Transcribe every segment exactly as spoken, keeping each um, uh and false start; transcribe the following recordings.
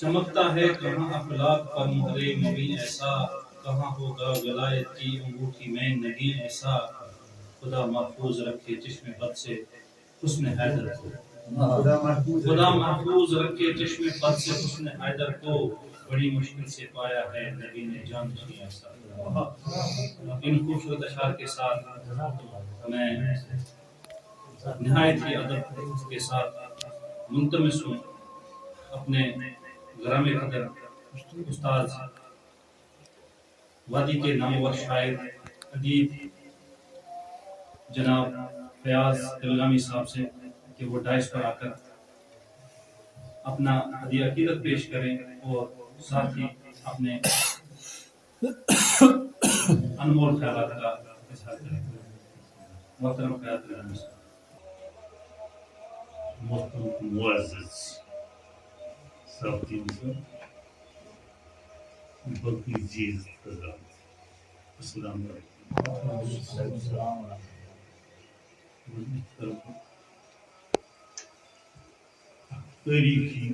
چمکتا ہے کہاں افلاک پر مہرِ مبیں ایسا، کہاں ہوگا ولایت کی انگوٹھی میں نگیں ایسا۔ خدا محفوظ رکھے چشم بد سے حسن حیدر کو۔ خدا محفوظ خدا محفوظ رکھے چشم بد سے حسن حیدر کو، بڑی مشکل سے پایا ہے نگین جانشین ایسا۔ ان خوبصورت اشعار کے ساتھ میں نہایت ہی ادب کے ساتھ ملتمس ہوں اپنے گرام قدر استاد، وادی کے نامور شاعر، ادیب جناب فیاض تلگامی صاحب سے کہ وہ ڈائس پر آ کر اپنا ہدیہ عقیدت پیش کریں اور ساتھ ہی اپنے انمول خیالات کا اظہار کریں۔ محترم فیاض تلگامی صاحب۔ محترم معزز صاحب، بلکہ عزیز حضرات، السلام علیکم۔ گۄڈٕنِچ طرفہٕ اکھ تٲریٖخی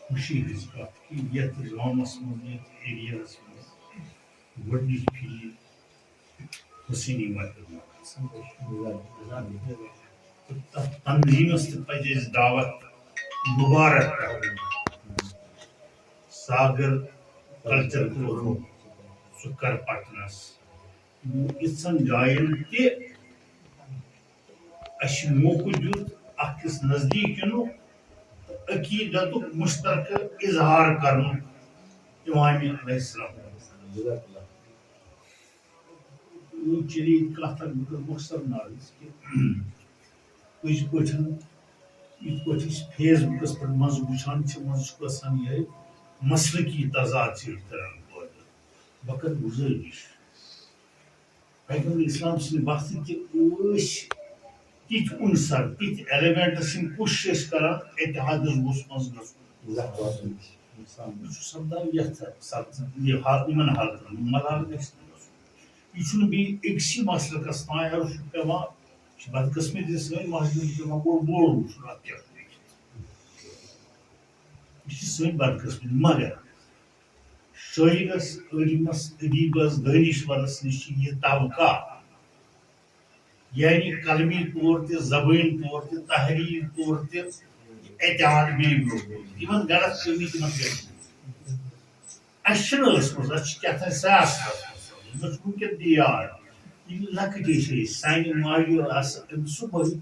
خوشی ہٕنٛز کتھ کہِ یتھ گامس منٛز، یتھ ایریاہس منٛز گۄڈٕنِچ پھِرِ حسینی محفل منعقد۔ تہٕ تتھ تنظیمس تہِ پزِ اسہِ دعوت مبارک کرُن۔ ساگر کلچر فورم، سُہ کر پٹنس، یِژھن جاین تہِ اسہِ موقعہٕ دیُت اکھ أکِس نزدیٖک یِنُک تہٕ عقیدتُک مشترکہٕ اظہار کرنُک امام علیہ السلام۔ چلیے، کتھ اکھ بہٕ کرٕ مۄخصر عرض کہِ پٔزۍ پٲٹھۍ یِتھ پٲٹھۍ أسۍ فیس بُکس پٮ۪ٹھ منٛزٕ وٕچھان چھِ، منٛزٕ چھُ گژھان یِہوٚے مسلکی تضاد چھِ ییٚتہِ کران پٲدٕ۔ بہٕ کرٕ گُزٲرِش، پیغمبر اسلام سٕنٛدِ وقتہٕ تہِ ٲسۍ تِتھۍ عنصر، تِتھۍ ایلیمنٹس یِم کوٗشِش ٲسۍ کران اتحادس گوٚژھ منٛز گژھُن۔ یہِ چھُ سپدان یتھ سب-، یہِ حال-، یِمن حالتن منٛز، ملال گژھِ نہٕ گژھُن۔ یہِ چھُنہٕ بیٚیہِ أکسٕے مسلکس تام، یہِ چھُ پٮ۪وان، یہِ چھُ بدقٕسمتی سٲنۍ مسجدن پٮ۪وان گۄڈٕ بوٚڑ وٕچھُن، اتھ کیٛاہ چھُ لیکھِتھ۔ یہِ چھِ سٲنۍ بدقٕسمتی۔ مگر شٲعرس، عٲلمس، ادیبس، دٲنِشورس نِش چھِ یہِ توقع، یعنی قلمی طور تہِ، زبٲنۍ طور تہِ، تحریری طور تہِ، اتحاد بیٚیہِ برونٛہہ کُن۔ یِمن غلط فہمی تِمن گژھِ نہٕ۔ اسہِ چھِنہٕ ٲسمٕژ، اسہِ چھِ کیٛاہ تام سیاست ٲسمٕژ۔ مےٚ چھُ وٕنکیٚن تہِ یاد، ییٚلہِ لۄکٕٹۍ ٲسۍ أسۍ، سانہِ ماجہِ ٲس آسان أمۍ صُبحٲے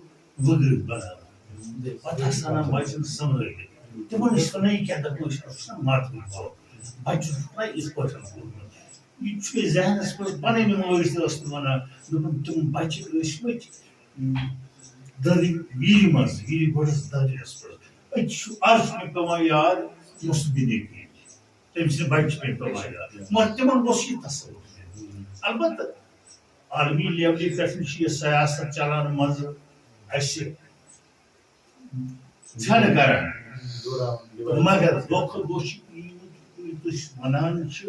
وٕگٕر بناوان۔ پتہٕ آسہٕ انان بچن سنبھٲلِتھ۔ تِمن ٲسۍ ونان، یہِ کیٛاہ دپو، أسۍ کرو سا ماتُر باو۔ بچہِ چھُ پرٛا یِتھ پٲٹھۍ کوٚرمُت۔ یہِ تہِ چھُ مےٚ ذہنس منٛز، پنٕنۍ مٲلۍ تہِ ٲس مےٚ ونان، دوٚپُن، تِم بچہِ ٲسۍ مٕتۍ، اۭں، دٔرِ ویٖرِ منٛز، ویٖرِ گۄڈس دٔرِس منٛز۔ أتۍ چھُ، از چھُ مےٚ پٮ۪وان یاد، یہِ اوس بِنیٲدی۔ تٔمۍ سٕنٛدِ بچہِ چھِ مےٚ پٮ۪وان یاد۔ مگر تِمن اوس یہِ تصور۔ البتہ عالمی لیولہِ پٮ۪ٹھ چھِ یہِ سیاست چلان منٛزٕ اَسہِ ژھٮ۪نہٕ کران۔ مگر دۄہ کھۄتہٕ دۄہ چھِ یوٗت، یوٗت أسۍ وَنان چھِ،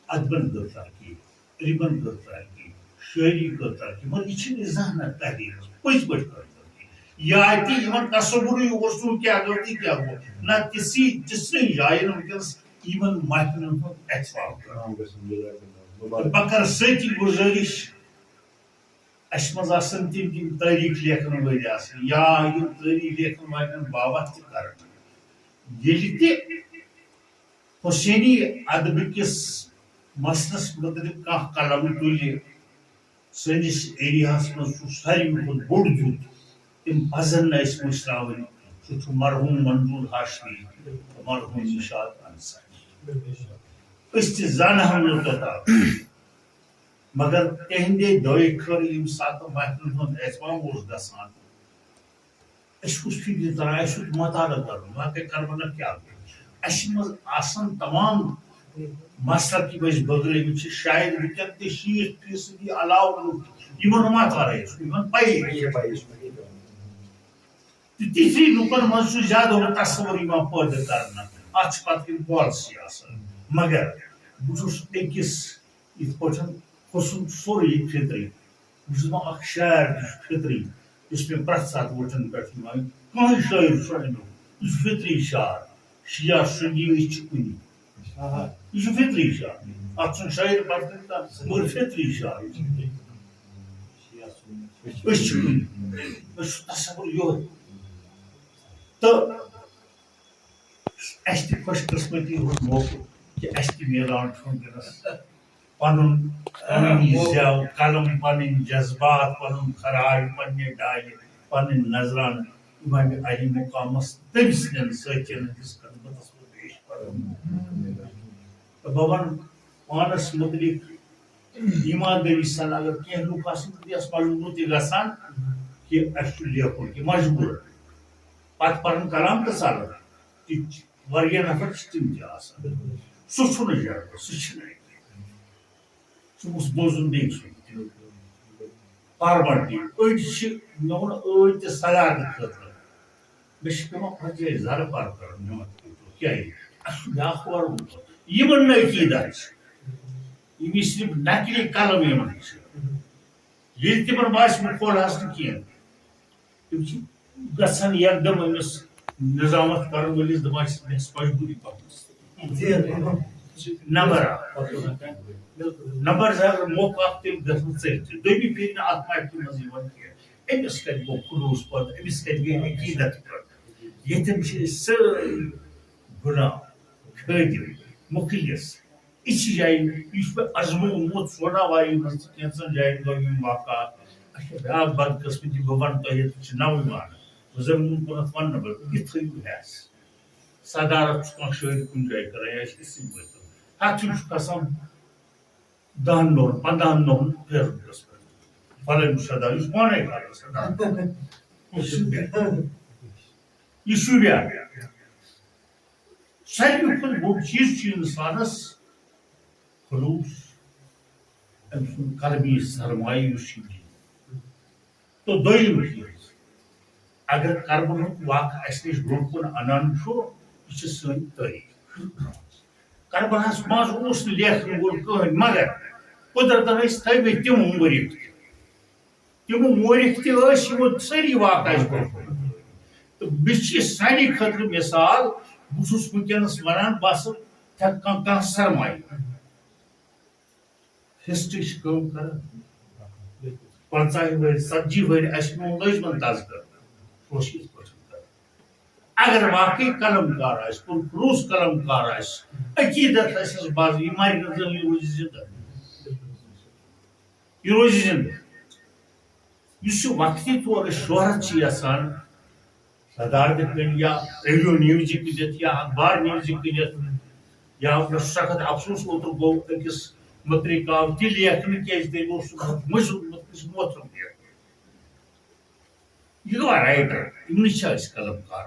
ادبن کٔر ترقی، علمن کٔر ترقی، شٲعری کٔر ترقی، مگر یہِ چھِنہٕ یہِ زانٛہہ نہ تحریٖرس پٔزۍ پٲٹھۍ کٔر ترقی۔ یا تہِ یِمن تصورٕے اوس نہٕ کیٛاہ گوٚو تہٕ کیٛاہ گوٚو۔ نہ تِژھٕے، تِژھٕے جایہِ نہٕ وٕنکیٚنس یِمن محفلن ہُنٛد احترام کران۔ بہٕ کرٕ سۭتی گُزٲرِش، اَسہِ منٛز آسن تِم، تِم تٲریٖخ لیکھن وٲلۍ آسن یا یِم تٲریٖخ لیکھن والٮ۪ن باوتھ تہِ کرن۔ ییٚلہِ تہِ حسینی ادبہٕ کِس مسلس مُتعلق کانٛہہ قلم تُلہِ، سٲنِس ایریاہس منٛز چھُ ساروی کھۄتہٕ بوٚڑ دیُت، تِم پزن نہٕ اَسہِ مٔشراوٕنۍ۔ سُہ چھُ مرحوم منظور ہاشمی، مرحوم نشاط انصاری۔ أسۍ تہِ زانہٕ ہن نہٕ توٚتام، مگر تِہنٛدے دٲے خٲر ییٚمہِ ساتہٕ محفلن ہُنٛد اہتمام اوس گژھان، اَسہِ اوس فِکرِ تران، اَسہِ اوس مطالعہٕ کرُن، باقٕے کرو نہٕ کیٛاہ۔ اَسہِ منٛز آسن تمام مسلک یِم أسۍ بٲگرٲومٕتۍ چھِ، شاید وٕنکیٚن تہِ شیٖٹھ فیٖصدی علاوٕ لُکھ، یِمن نہٕ مطالعے اوس، یِمن پَیی۔ تہٕ تِتھی لُکن منٛز چھُ زیادٕ ہُہ تصور یِوان پٲدٕ کرنہٕ۔ اَتھ چھِ پتہٕ کِنۍ پالسی آسان۔ مگر بہٕ چھُس أکِس یِتھ پٲٹھۍ حُسن سورُے فطری۔ بہٕ چھُس دَپان، اکھ شاعر تہِ چھُ فطری، یُس مےٚ پرٛٮ۪تھ ساتہٕ ووٹن پٮ۪ٹھ یِوان، کٕہٕنۍ شٲعر چھُ اَمیُک، یہِ چھُ فطری شاعر۔ شیعہ سنی، أسۍ چھِ کُنی۔ یہِ چھُ فطری شاعر۔ اَتھ چھُنہٕ شٲعر پَتہٕ کانٛہہ، مگر فطری شاعر چھُ۔ أسۍ چھِ کُنی۔ أسۍ چھُ تصور یِہوٚے۔ تہٕ اَسہِ تہِ خۄش قٕسمتی ہُنٛد موقعہٕ کہِ اَسہِ تہِ میلان چھُ وٕنکیٚنَس پنُن، پنٕنۍ یہِ زٮ۪و قلم، پنٕنۍ جذبات، پنُن خراج، پننہِ ڈایہِ، پنٕنۍ نذرانہٕ امام علی مقامس تٔمۍ سٕنٛدٮ۪ن سٲتھٮ۪ن ہٕنٛدِس خدمتس منٛز پیش کرُن۔ تہٕ بہٕ ونہٕ پانس مُتعلق ایماندٲری سان، اگر کینٛہہ لُکھ آسن تہٕ یس مجبوٗر تہِ گژھان کہِ اسہِ چھُ لیکھُن کہِ مجبوٗر، پتہٕ پرن کلام تہٕ ژلان، تِتھۍ چھِ واریاہ نفر چھِ تِم تہِ آسان۔ سُہ چھُنہٕ جرگہٕ، سُہ چھُنہٕ اَتہِ۔ سُہ گوٚژھ بوزُن بیٚیہِ سُنٛد تہِ۔ فارملٹی۔ أڑۍ چھِ، مےٚ ووٚن، أڑۍ تہِ صدارتہٕ خٲطرٕ۔ مےٚ چھِ پٮ۪وان پنٛژاہ زَرٕ پَر کَرُن، مےٚ ووٚن، کیٛاہ یہِ؟ اَسہِ چھُ بیٛاکھ وَرُن۔ یِمَن نہٕ عقیٖدت چھِ، یِم یہِ صرف نقلی قلم یِمَن چھِ۔ ییٚلہِ تِمَن باسہِ، بہٕ کھولہَس نہٕ کینٛہہ، تِم چھِ گژھان یکدم أمِس نظامت کرن وٲلِس دپان چھِس، مےٚ چھِ مجبوٗری پکنس۔ نمبر اکھ۔ نمبر زٕ، اگر موقعہٕ اکھ تیٚلہِ گژھن ژٔلۍ تہِ۔ دوٚیمہِ پھِرِ نہٕ اتھ محفلہِ منٛز یِوان کینٛہہ۔ أمِس کتہِ گوٚو خلوص پٲدٕ، أمِس کتہِ گٔے عقیدت پٲدٕ؟ ییٚتٮ۪ن چھِ أسۍ سٲری غلام، خٲدِم، مُخلص۔ یہِ چھِ جایہِ، یہِ چھُ مےٚ ازمومُت سونا واری منٛز تہٕ کینٛژن جاین گوٚو یِم واقعات۔ اچھا، بیٛاکھ بدقٕسمتی، بہٕ وَنہٕ تۄہہِ، ییٚتہِ چھِ نَوٕے وَنان۔ بہٕ زَن ووٚن پَنُتھ وَنہٕ نہٕ، بہٕ یِتھٕے ہیٚس۔ صدارت چھُ کانٛہہ شٲعر کُنہِ جایہِ کَران، یا چھِ اِسی پٲٹھۍ کَران۔ ہَتھ چھُ کھسان دَہَن دۄہَن، پنٛداہَن دۄہَن فیسبُکَس پٮ۪ٹھ۔ فلٲنۍ چھُ صدارت، یہِ چھُ پانَے کَران صدارت۔ یہِ چھُ بیٛاکھ۔ یہِ چھُ بیٛاکھ۔ ساروی کھۄتہٕ بوٚڑ چیٖز چھُ اِنسانَس خلوص، أمۍ سُنٛد قلبی سرمایہِ یُس چھُ یہِ۔ تہٕ دوٚیِم چیٖز، اگر کربلہُک واقعہٕ اَسہِ نِش برٛونٛہہ کُن اَنان چھُ، یہِ چھِ سٲنۍ تٲریٖخ۔ کربلاہَس منٛز اوس نہٕ لیکھن وول کٕہٕنۍ، مگر قۄدرتَن ٲسۍ تھٲومٕتۍ تِم مورِخ تہِ۔ تِم مورِخ تہِ ٲسۍ یِمو سٲری واقعہٕ اَسہِ برٛونٛہہ کُن۔ تہٕ مےٚ چھِ سانہِ خٲطرٕ مثال، بہٕ چھُس وٕنکیٚنَس وَنان، بہٕ ہسا ہٮ۪کہٕ کانٛہہ، کانٛہہ سرمایہِ۔ ہسٹری چھِ کٲم کران۔ پنٛژاہہِ ؤہرۍ، ژتجی ؤہرۍ اَسہِ میون لٲجمَن تذکرٕ۔ سُہ اوس یِتھ پٲٹھۍ کران۔ اگر واقعی قلم کار آسہِ، پُرخلوص قلم کار آسہِ، عقیٖدت آسٮ۪س باز، یہِ مَرِ نہٕ زٕہٕنۍ، یہِ روزِ زِندٕ۔ یہِ روزِ زِندٕ۔ یُس یہِ وقتی طور أسۍ شہرت چھِ یَژھان، صدارتہٕ کٔنۍ یا ریڈیو نِوزِ کٔنِتھ یا اخبار نِوزِ کٔنِتھ، یا مےٚ چھُ سخت افسوس، اوترٕ گوٚو أکِس مُتعلق آو تہِ لیکھنہٕ، کیٛازِ تٔمۍ اوس سُہ مٔنٛزۍ روٗدمُت کٲنٛسہِ محترم لیکھنہٕ۔ یہِ گوٚو رائٹر، یِمنٕے چھِ أسۍ قلم کار۔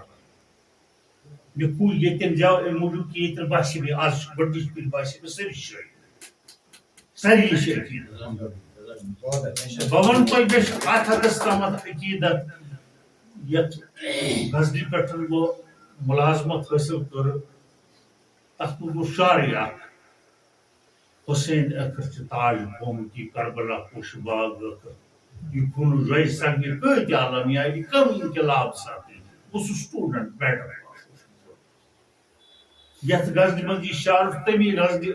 مےٚ کھوٗل ییٚتٮ۪ن زٮ۪و اَمہِ موٗجوٗب کہِ ییٚتٮ۪ن باسے مےٚ، آز چھُ گۄڈٕنِچ پھِرِ باسے مےٚ سٲری شٲعر۔ سٲری چھِ عقیٖدت۔ بہٕ وَنہٕ تۄہہِ، مےٚ چھُ اَتھ حدس تامَتھ عقیٖدت، یَتھ غزلہِ پٮ۪ٹھ مےٚ مُلازمت حٲصِل کٔر، تَتھ منٛز گوٚو شعرٕے اَکھ، حسین ٲخر چھِ تاج قوم کی، کربلا پوشہِ باغ ٲخر۔ یہِ خوٗنہٕ جۄیہِ سگنہِ کۭتۍ عالم یا یہِ کٔم انقلاب سپدِ۔ بہٕ چھُس student، madam۔ یَتھ غزلہِ منٛز یہِ شعر، تَمی غزلہِ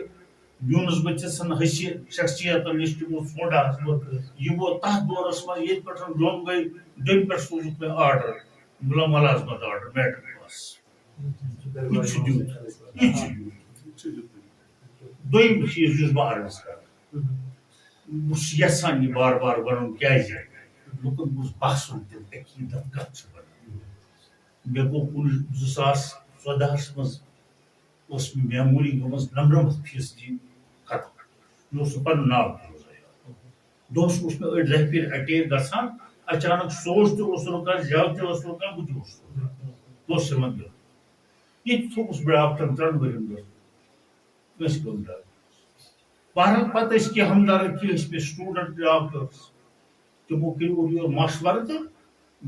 یوٗنس بٔتھِ سٕنٛز حسیہ شخصیتن نِش تِمو ژھونٛڈ حظ ووٚن۔ یہِ ووت تَتھ دورس منٛز، ییٚتہِ پٮ۪ٹھ جوٚم گٔے، تَمہِ پٮ۪ٹھ سوٗزُکھ مےٚ order، مُلا مُلازمت order، matric pass۔ یہِ تہِ چھُ دیُت، یہِ تہِ چھُ دیُت۔ دوٚیِم چیٖز یُس بہٕ عرض کرٕ، بہٕ چھُس یژھان یہِ بار بار وَنُن، کیٛازِ لُکن گوٚژھ باسُن تہِ عقیٖدت کَتھ چھُ وَنان۔ مےٚ گوٚو کُنہِ زٕ ساس ژۄدہَس منٛز اوس مےٚ memory گٔمٕژ نَمنَمَتھ فیٖصدی ختم۔ مےٚ اوس نہٕ پَنُن ناو تہِ روزان یاد۔ دۄہَس اوس مےٚ أڑۍ دَہہِ پھِرِ attack گژھان، اچانک سونٛچ تہِ اوس رُکان، زٮ۪و تہِ اوس رُکان، بہٕ تہِ اوسُس رُکان۔ بہٕ اوسُس یِمَن دِوان۔ یہِ تہِ تھوٚوُس بہٕ ڈاکٹرن ترٛٮ۪ن ؤرِین دۄہَس۔ کٲنٛسہِ گوٚو نہٕ ڈاکٹر۔ بہرحال، پتہٕ ٲسۍ کینٛہہ ہمدرد، کینٛہہ ٲسۍ مےٚ student ڈاکٹر۔ تِمو کٔرۍ اورٕ یورٕ مشورٕ تہٕ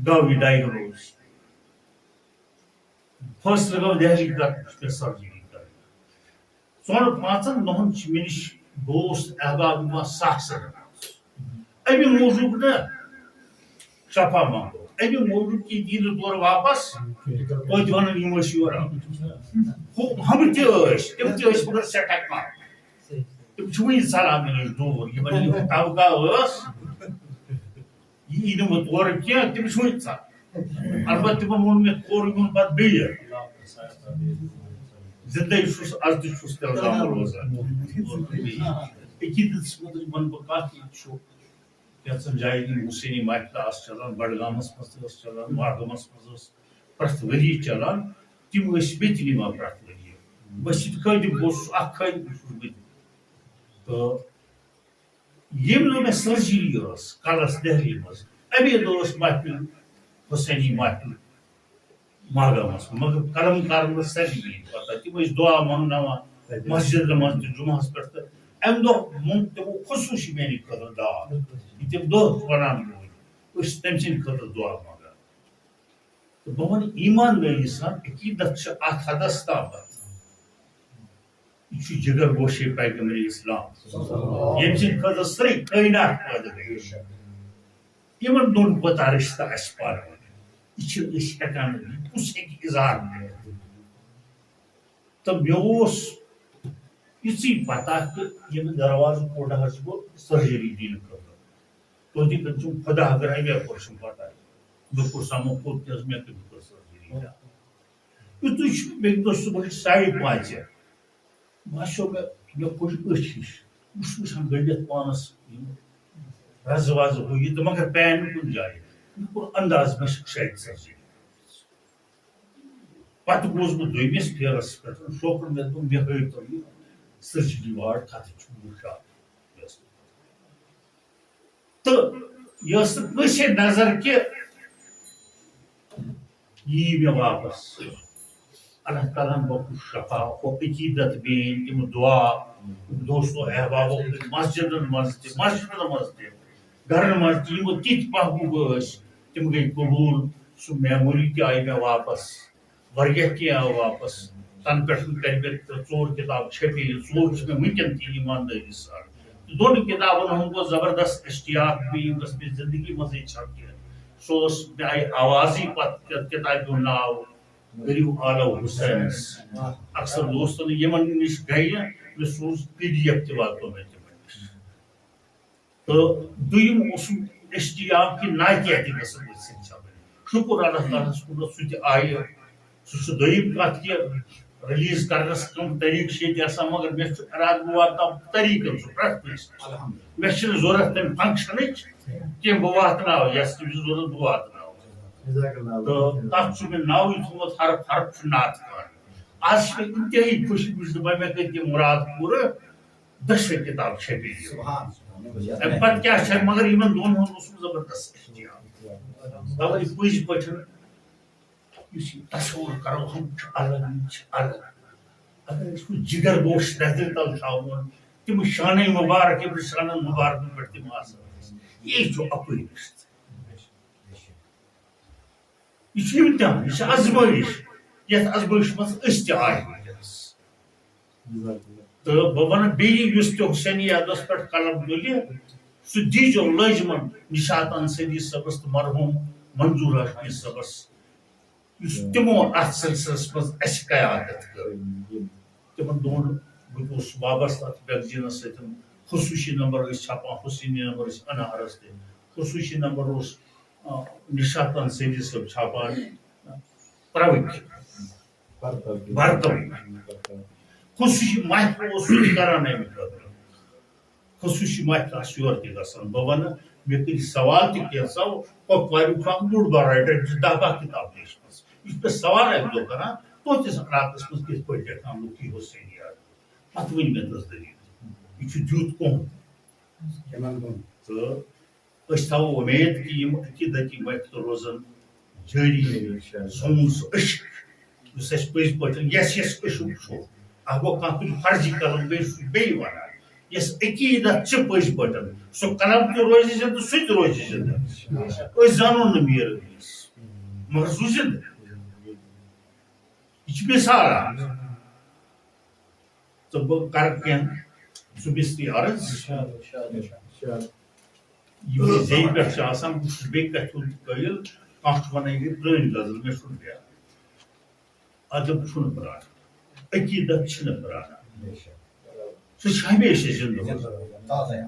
گوٚو یہِ diagnose۔ فٲصلہٕ گوٚو دہلی کرنٕچ، مےٚ surgery کرٕنۍ۔ ژۄن پانٛژن دۄہن چھِ مےٚ نِش دوست احباب یِوان ساسن منٛز۔ اَمہِ موٗجوٗب نہٕ چپا منگو۔ اَمہِ موٗجوٗب کہِ یہِ دی نہٕ تورٕ واپس، توتہِ وَنان یِم ٲسۍ یور آمٕتۍ۔ ہُہ، ہُم تہِ ٲسۍ، تِم تہِ ٲسۍ مگر سٮ۪ٹھاہ کم۔ تِم چھِ وٕنہِ ژَلان مےٚ نِش دوٗر، یِمن یہِ توقع ٲس، یہِ یی نہٕ وۄنۍ تورٕ کینٛہہ، تِم چھِ وٕنہِ ژَلان۔ البتہ تِمن ووٚن مےٚ، تورٕ یُن پتہٕ بیٚیہِ۔ زِندَے چھُس، از تہِ چھُس تیٚلہِ زامُت روزان۔ أکیاہ دِژمٕژ وَنہٕ بہٕ کَتھ، یہِ چھُ کینٛژن جاین یِم حسینی محفلہٕ آسہٕ چلان، بڈگامس منٛز تہِ ٲس چلان، ماگامس منٛز ٲس پرٛٮ۪تھ ؤری چلان، تِم ٲسۍ مےٚ تہِ نِوان پرٛٮ۪تھ ؤری۔ مسجد خٲدِم اوسُس، اکھ خٲدِم اوسُس بہٕ تہِ۔ تہٕ ییٚمہِ دۄہ مےٚ سرجری ٲس کلس دہلی منٛز، اَمے دۄہ ٲس محفل، حسینی محفل۔ ماگامس منٛز، مگر قلم کرن نہٕ سبھی پتہ، تِم ٲسۍ دعا منگناوان مسجدن منٛز تہِ جمعہس پٮ۪ٹھ۔ تہٕ امہِ دۄہ موٚنگ تِمو خصوٗصی میانہِ خٲطرٕ دعا، یہِ تِم دۄہ ونان روٗدۍ، أسۍ چھِ تٔمۍ سٕنٛدِ خٲطرٕ دعا منگان۔ تہٕ بہٕ ونہٕ ایماندٲری سان، عقیدت چھِ اتھ حدس تامتھ، یہِ چھُ جگر گوشے پیغمبر اسلام، ییٚمہِ سٕنٛدِ خٲطرٕ سٲرٕے کٲینات پٲدٕ گٔیے۔ یِمن دۄن کوٗتاہ رِشتہٕ آسہِ پانہٕ ؤنۍ، یہِ چھِ أسۍ ہٮ۪کان نہٕ، یہِ کُس ہیٚکہِ اظہار کٔرِتھ؟ تہٕ مےٚ اوس یِژٕے پتہ کہِ ییٚمہِ دروازٕ کوٚڑ حظ بہٕ سرجری دِنہٕ خٲطرٕ، توتہِ کٔرۍ چھُم خۄدا اگر اَمے کوٚر چھُم پتہ، مےٚ کوٚر سا مےٚ کوٚت تہِ حظ، مےٚ کٔمۍ کٔر سرجری؟ یُتُے چھُ بیٚکہِ دۄہ صُبحٲے ساڑِ پانٛژِ باسیو مےٚ، مےٚ کھوٚت أچھ ہِش۔ بہٕ چھُس وٕچھان گٔنڈِتھ پانَس یِم رَزٕ وَزٕ ہُہ یہِ تہٕ مگر پین نہٕ کُنہِ جایہِ۔ مےٚ کوٚر انداز مےٚ چھِ شاید سرجری۔ پَتہٕ گوس بہٕ دوٚیمِس پھیرَس پٮ۪ٹھ، شوقَن مےٚ دوٚپ، مےٚ ہٲوۍ تو یہِ سرجری وارڈ کَتٮ۪تھ چھُ وٕچھان۔ تہٕ یہِ ٲس نہٕ کٲنٛسے نظر کہِ یی مےٚ واپس۔ اللہ تعالیٰ ہن بخش شفا، ہُہ عقیدت میٲنۍ، تِم دعا، دوستو احبابو، مسجدن منٛز تہِ، مسجدن منٛز تہِ، گرن منٛز تہِ، یِم تِتھۍ محبوب ٲسۍ، تِم گٔے قبوٗل۔ سُہ میموری تہِ آیہِ مےٚ واپس۔ واریاہ کینٛہہ آو واپس۔ تَنہٕ پٮ۪ٹھ کَرِ مےٚ ترٛےٚ ژور کِتاب چھپے، ژور چھِ مےٚ وٕنکٮ۪ن تہِ ایٖماندٲری سان۔ تہٕ دۄن کِتابَن ہُنٛد گوٚو زبردست اشتیاق، بیٚیہِ یِم گژھِ مےٚ زندگی منٛزٕے چھپنہِ۔ سُہ اوس مےٚ آیہِ آوازٕے پَتہٕ کہِ-، کِتابہِ ہُنٛد ناو کٔرِو آلو حسینَس۔ اکثر دوستَن یِمَن نِش گٔیہِ، مےٚ سوٗز پی ڈی ایف تہِ واتو مےٚ تِمَن نِش۔ تہٕ دوٚیِم اوسُم اشتیاق کہِ ناتہِ اَتہِ گٔژھن ؤتھۍ سٕنٛدۍ چھپٕنۍ۔ شُکُر اللہ تعالیٰ ہَس کُن، سُہ تہِ آیہِ۔ سُہ چھُ دوٚیِم کَتھ کہِ ریلیز کرنَس کم طریٖقہٕ چھِ ییٚتہِ آسان، مگر مےٚ چھُ اِرادٕ بہٕ واتناوٕ طریٖقَن سُہ پرٛٮ۪تھ کٲنٛسہِ نِش۔ الحمدللہ۔ مےٚ چھِنہٕ ضوٚرَتھ تَمہِ فنٛکشنٕچ کینٛہہ، بہٕ واتناوٕ یَس تٔمِس ضوٚرَتھ بہٕ واتناوٕ۔ جزاک اللہ۔ تہٕ تَتھ چھُ مےٚ ناوٕے تھوٚومُت حرف، حرف چھُ نعت خان۔ آز چھِ مےٚ اِنتہٲیی خوشی، بہٕ چھُس دَپان مےٚ کٔرۍ تِم مُراد پوٗرٕ۔ دٔچھِنۍ کِتاب چھپے یہِ۔ سبحان اللہ۔ تَمہِ پتہٕ کیٛاہ چھےٚ، مگر یِمن دۄن ہُنٛد اوسُم زبردست احترام۔ توے پٔزۍ پٲٹھۍ یُس یہِ تصوُر کرو، ہُم چھِ الگ، یِم چھِ الگ۔ اگر أسۍ وۄنۍ جگر گوش نظرِ تل تھاوون، تِم شانَے مُبارک، یِم شانَن مُبارکَن پٮ۪ٹھ تِم آسان ٲسۍ۔ یی چھُ اَپٲرۍ رِشتہٕ۔ یہِ چھُ امتحان، یہِ چھِ آزمٲیش، یَتھ آزمٲیشہِ منٛز أسۍ تہِ آے وٕنکیٚنَس۔ تہٕ بہٕ وَنہٕ بیٚیہِ، یُس تہِ حسینی یادَس پٮ۪ٹھ قلم تُلہِ، سُہ دیٖزیو لٲزمَن نشاط انصاری صٲبَس تہٕ مرحوٗم منظور ہاشمی صٲبَس، یُس تِمو اَتھ سلسلس منٛز اَسہِ قیادت کٔر۔ تِمن دۄہن بہٕ تہِ اوسُس وابستہٕ اَتھ میگزیٖنس سۭتۍ۔ خصوٗصی نمبر ٲسۍ چھاپان، حسینی نمبر ٲسۍ انہارس تہِ۔ خصوٗصی نمبر اوس، آ، نشاط انصاری صٲب چھاپان، پرٛوٕکۍ۔ برتوٕکۍ۔ برتوٕکۍ۔ خصوٗصی محفل اوس سُہ تہِ کران اَمہِ خٲطرٕ۔ خصوٗصی محفل آسہِ یورٕ تہِ گژھان۔ بہٕ وَنہٕ، مےٚ کٔرۍ سوال تہِ کینٛژھو، کۄپواریُک چھُ اکھ بوٚڑ بار رائٹر، أمۍ چھِ دَہ باہ کِتاب لیچھمٕژ۔ یہِ چھُ مےٚ سوال اَکہِ دۄہ کران، تُہٕنٛدِس علاقَس منٛز کِتھ پٲٹھۍ لیکھان لُکھ یہِ حسینیات؟ پَتہٕ ؤنۍ مےٚ تٔژ دٔلیٖل۔ یہِ چھُ دیُت کُن۔ تِمن کُن۔ تہٕ أسۍ تھاوو وۄمید کہِ یِم عقیٖدتی محفلہٕ روزن جٲری۔ سون سُہ عشق، یُس اَسہِ پٔزۍ پٲٹھۍ یَس یَس عشق چھُ، اَکھ گوٚو کانٛہہ کُنہِ فرضی قلم بیٚیہِ سُہ بیٚیہِ وَنان۔ یَس عقیٖدت چھِ پٔزۍ پٲٹھۍ، سُہ قلم تہِ روزِ زِندٕ، سُہ تہِ روزِ زِندٕ۔ أسۍ زانو نہٕ میٖر علیس، مگر سُہ زِندٕ۔ یہِ چھِ مثال اَکھ۔ تہٕ بہٕ کَرٕ کینٛہہ سُہ بِستی عرض۔ یِم زیٚیہِ پٮ۪ٹھ چھِ آسان، بہٕ چھُس بیٚیہِ کَتھِ ہُنٛد قٲیِل، کانٛہہ چھُ وَنان، یہِ پرٛٲنۍ غزل، مےٚ چھُنہٕ بیٛاکھ۔ ادب چھُنہٕ پرٛانان، عقیٖدت چھِنہٕ پرٛانان۔ سُہ چھُ ہمیشہِ زِندٕ روزان۔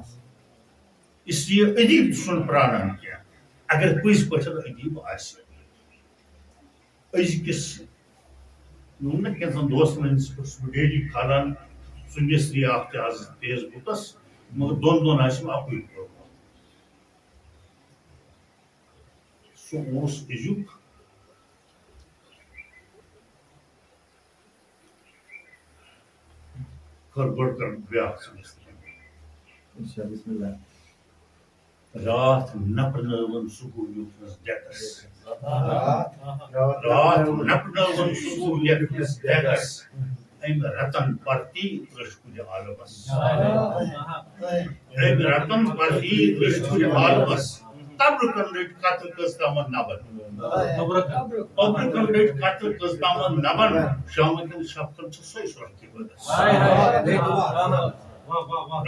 اس لیے ادیٖب تہِ چھُنہٕ پرٛانان کینٛہہ، اگر پٔزۍ پٲٹھۍ ادیٖب آسہِ۔ أزکِس، مےٚ ووٚن نہ کینٛژن دوستن ہٕنٛدِس پٲٹھۍ چھُس بہٕ ڈیلی کھالان، سُہ مِصری اکھ تہِ آز فیس بُکس، مگر دۄن دۄہن آسہِ مےٚ اَکُے پوٚرمُت۔ سُہ اوس أزیُک کر گۄڈٕ کر بیٛاکھ سُہ مِصری۔ اچھا، بسم اللہ۔ راتھ نپرنٲوٕن سُہ گوٚو یوٚتنَس ڈٮ۪کَس۔ راتھ نپرنٲوٕن سُہ گوٚو یوٚتنَس ڈٮ۪کَس۔ أمۍ رتن پرتی ترٛٲش کُلہِ عالمس۔ أمۍ رتن پرتی ترٛٲش کُلہِ عالمس۔ تبرکن رٔٹۍ قطرٕ کٔژ تامَتھ نبن۔ تبرکن رٔٹۍ قطرٕ کٔژ تامَتھ نبن۔ شامہٕ کٮ۪ن شفقن چھِ سۄے سۄرخی بدس۔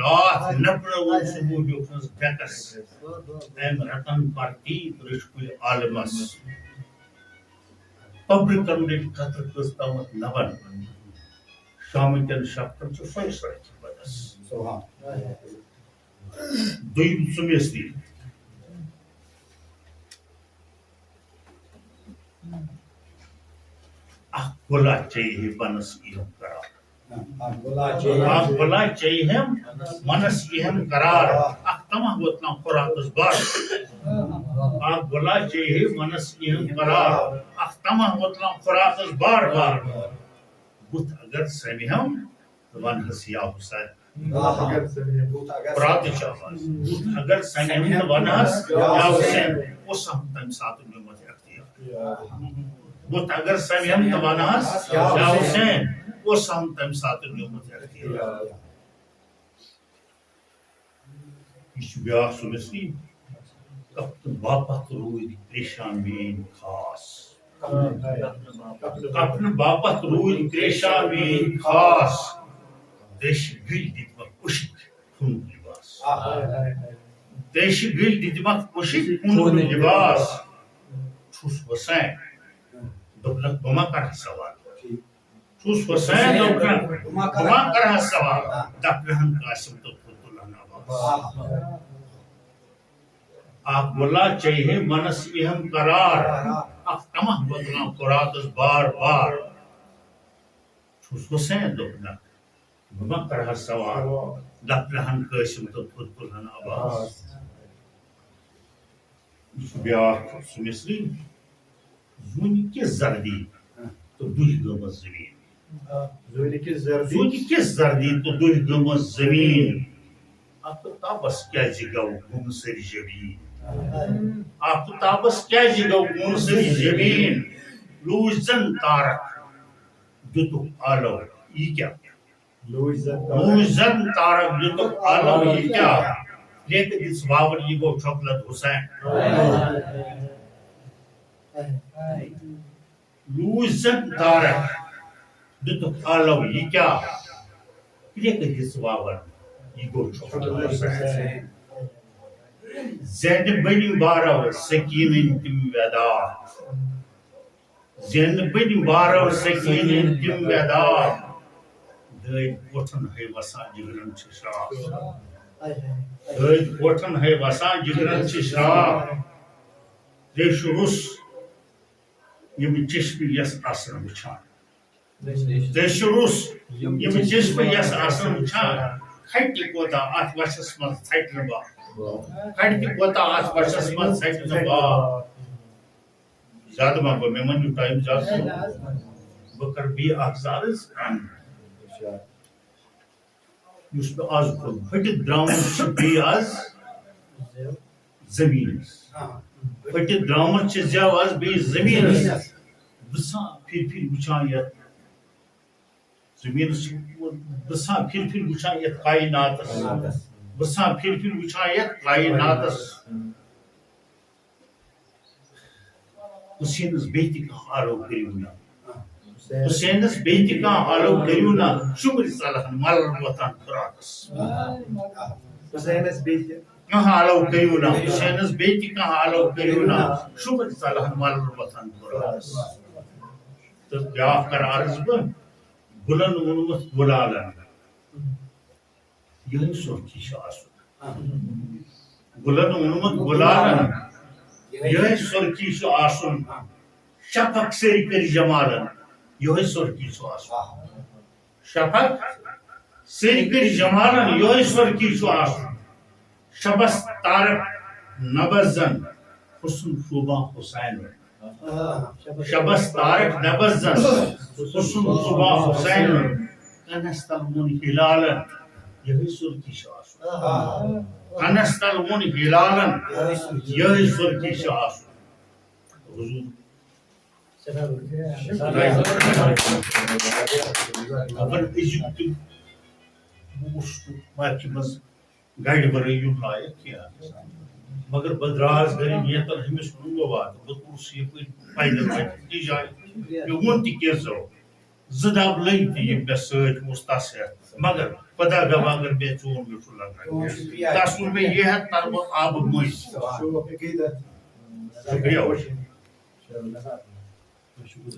راتھ نپرٲوٕن سُہ گوٚو یوٚتنَس ڈٮ۪کَس۔ أمۍ رتن پرتی ترٛٲش کُلہِ عالمس۔ تبرکن رٔٹۍ قطرٕ کٔژ تامَتھ نبن۔ شامہٕ کٮ۪ن شفقن چھِ سۄے سۄرخی بدس۔ دوٚیِم ژٕ مِصری۔ اکھ گۄلا چیٚیہِ ہے منس اِہم قرار۔ اکھ گۄلا چیٚیہِ ہے منس اِہم قرار۔ اکھ تمہ ووتنام فُراتس بار۔ اکھ گۄلا چیٚیہِ ہے منس اِہم قرار۔ اکھ تمہ ووتنام فُراتس بار بار۔ بُتھ اگر سمِہم، تہٕ ونہس یا حسین۔ بُتھ اگر سمِہم، بُتھ اگر فراتٕچ آواز۔ بُتھ اگر سمِہم تہٕ ونہس یا حسین، اوس ہم تمہِ ساتہٕ نیومت اختیار۔ بُتھ اگر سمِہم تہٕ ونہس یا حسین، اوس ہم تمہِ ساتہٕ نیومت اختیار۔ یہِ چھُ بیٛاکھ سُہ مِصری، کپنہٕ باپتھ روٗدۍ پریشان میٲنۍ خاص۔ کپنہٕ باپتھ روٗدۍ پریشان میٲنۍ خاص۔ تریشہِ گٔلۍ دِتمکھ پُشِک پھُنُک لباس۔ تریشہِ گٔلۍ دِتمکھ پُشِک پھُنُک لباس۔ چھُس حسین، دوٚپنکھ، بہٕ ما کرٕ سوال؟ چھُس حسین، دوٚپنکھ، بہٕ ما کرٕ سوال؟ دپنہن قاسم تہٕ پھُر تُلہن عباس۔ اکھ گۄلا چیٚیہِ ہے منس اِہم قرار، اکھ تمہ ووتنام فُراتس بار بار۔ چھُس حسین، دوٚپنکھ، بہٕ ما کرٕ سوال؟ دپنہن قاسم تہٕ پھُر تُلہن عباس۔ یہِ چھُ بیٛاکھ سُہ مِصری، زوٗنہِ کِژھ زردی تہٕ دُہہِ گٔمٕژ زٔمیٖن۔ زوٗنہِ کِژھ زردی؟ زوٗنہِ کِژھ زردی تہٕ دُہہِ گٔمٕژ زٔمیٖن۔ آفتابس کیٛازِ گوٚو گُمسٕرۍ جبیٖن؟ آفتابس کیٛازِ گوٚو گُمسٕرۍ جبیٖن؟ لوٗج زن تارک، دیُتُکھ آلو، یہِ کیٛاہ؟ لوٗج زن تارک۔ لوٗج زن تارک، دیُتُکھ آلو، یہِ کیٛاہ؟ لیکہٕ دِژ واوَر، یہِ گوٚو چاکلیٹ حسین۔ لوٗج زن تارک، دیُتُکھ آلو، یہِ کیٛاہ؟ لیکہٕ دِژ واوَر، یہِ گوٚو چاکلیٹ حسین۔ زینہِ بٔنۍ بارو سکیٖنٕنۍ تِم ویدا۔ زینہٕ بٔنۍ بارو سکیٖنٕنۍ تِم ویدا۔ دٲدۍ کوٹھن ہے وسان جگرن چھِ شراکھ۔ دٲدۍ کوٹھن ہے وسان جگرن چھِ شراکھ۔ تریشہِ روٚس یِم چشمہٕ یس آسن وٕچھان۔ تریشہِ روٚس یِم چشمہٕ یس آسن وٕچھان۔ کھٹہِ کوتاہ اتھ وچھس منٛز ژھٹہِ نہٕ باب۔ کھٹہِ کوتاہ اتھ وچھس منٛز ژھٹہِ نہٕ باب۔ زیادٕ ما گوٚو؟ مےٚ مٲنِو ٹایم زیادٕ گوٚو۔ بہٕ کرٕ بیٚیہِ اکھ زٕ عرض۔ یُس مےٚ آز کوٚر، پھٔٹِتھ درٛامُت چھُ بیٚیہِ آز زٔمیٖنَس۔ پھٔٹِتھ درٛامُت چھِ زٮ۪و آز بیٚیہِ زٔمیٖنَس۔ بہٕ چھُسا پھِرِ پھِرِ وٕچھان یَتھ زٔمیٖنَس، بہٕ چھُسا پھِرِ پھِرِ وٕچھان یَتھ کایناتَس۔ بہٕ چھُسا پھِرِ پھِرِ وٕچھان یَتھ کایناتَس۔ حسینس بیٚیہِ تہِ کانٛہہ آلو کٔرِو نہ۔ حسینس بیٚیہِ تہِ کانٛہہ آلو کٔرِو نہ۔ شُمرِ ژلہن ملن وۄتھان فراقس۔ حسینس بیٚیہِ تہِ۔ کانٛہہ آلو کٔرِو نہ، حسینس بیٚیہِ تہِ کانٛہہ آلو کٔرِو نہ، شُکر ژلہن ملر وۄتھن قرآنس۔ تہٕ بیٛاکھ کرٕ عرض بہٕ، گُلن ووٚنمُت گُلالن، یِہوٚے سُرخی چھُ آسُن۔ گُلن ووٚنمُت گُلالن، یِہوٚے سُرخی چھُ آسُن۔ شفق سیرِ کٔرۍ جمالن، یِہوٚے سُرخی چھُ آسُن۔ شفق سیرِ کٔرۍ جمالن، یِہوٚے سُرخی چھُ آسُن۔ شبس تارک نبض زن، حسن شوبان حسین۔ شبس تارک نبض زن، حسن شوبان حسین۔ کنس تل ووٚن ہلالن، یِہوٚے سُرخی چھُ آسُن۔ کنس تل ووٚن ہلالن، یِہوٚے سُرخی چھُ آسُن۔ حضور۔ مگر أزیُک تہِ، بہٕ اوسُس نہٕ مارکہِ منٛز گاڑِ ورٲے یُن لایق کینٛہہ۔ مگر بہٕ درٛاس گرِ نیتن، ہُمِس ووٚنُم بہٕ واتہٕ، بہٕ کوٚرُس یپٲرۍ پیدل وتہِ أکِس جایہِ۔ مےٚ ووٚن تہِ کینٛژو، زٕ دب لٔگۍ تہِ یِم مےٚ سۭتۍ اوس تس ہٮ۪تھ۔ مگر خدا گواہ اگر مےٚ چون مےٚ چھُ لگان۔ تس ووٚن مےٚ یہِ ہٮ۪تھ ترٕ بہٕ آبہٕ مٔنٛزۍ۔ شُکریہ۔